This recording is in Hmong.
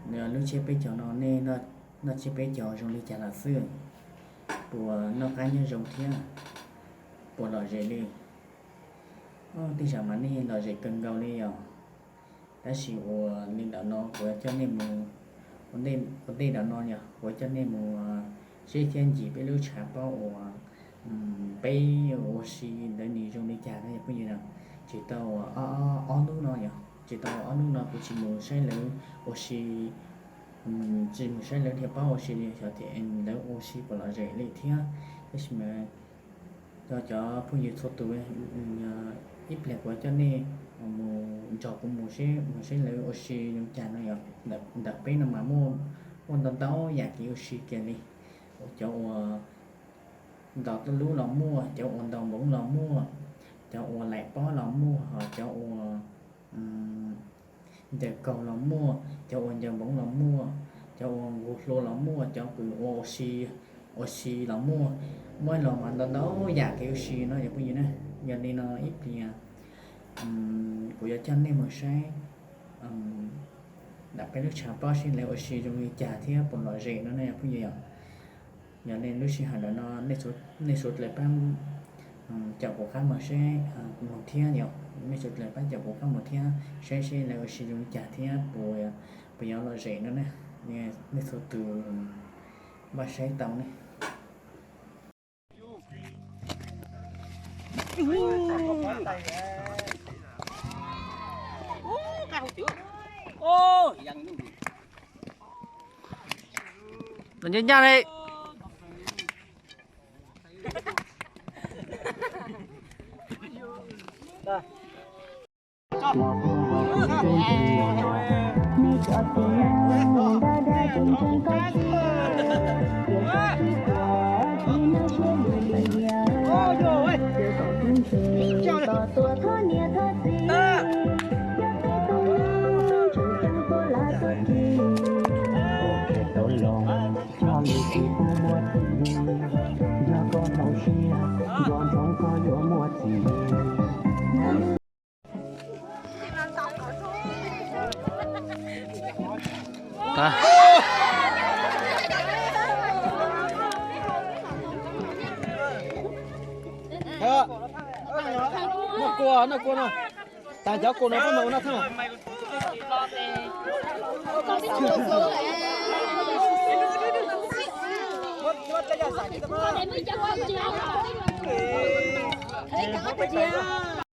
Lub tsiab peb caug no nej noj tsiab peb caug zoo li cas los xwb? Puas noj qab nyob zoo thiab? Puas lom zem li? Tej zaum mas nej lom zem kawg nkaus li yom. Tab sis uas li ntawm no kuv yuav coj nej mus, ua ntej ntawm no yog kuv yuav coj nej mus seb thiab ncig peb lub tshav pob uas peb ua si ntawd nws zoo li cas no yog phooj ywg na. Tsis tau uas ob hnub no yog tsis tau ob hnub no kuv tsis mus saib lawv ua si, tsis mus saib lawv dhia pob ua si li, xyov tias lawv ua si puas lom zem li thiab. Tab sis mas cov phooj ywg txhua tus, ib pliag kuv coj nej mus nrog kuv mus seb, mus seb lawv ua si zoo cas no yog. Ntawm peb no mas muaj, muaj ntau ntau yam kev ua si kiag li. Cov uas ntaus tuj lub los muaj, cov uas ntaus npoov los muaj, cov uas laim pob los muaj, ho cov uas ncaws kaug los muaj, cov uas ncaws npoov los muaj, cov uas nqus hlua los muaj, cov kws ua ua si, ua si los muaj. Muaj los mas ntau ntau yam kev ua si no yog phooj ywg na. Yog li no ib pliag kuv yuav coj nej mus saib ntawm peb lub tshav pob seb lawv ua si zoo li cas thiab puas lom zem no na yog phooj ywg yom. Yog li lub sij hawm ntawm no nej suav dlawg pab caum kuv qab mus seb, mus thiab yom, nej suav dlawg pab caum kuv qab mus thiab saib seb lawv ua si zoo li cas thiab puas yuav lom zem no na. Nej txhua tus npaj saib tau ne. Ncaj ncaj li. Noj kua, noj kua no. Tas cov kua no peb mam ua noj thaj.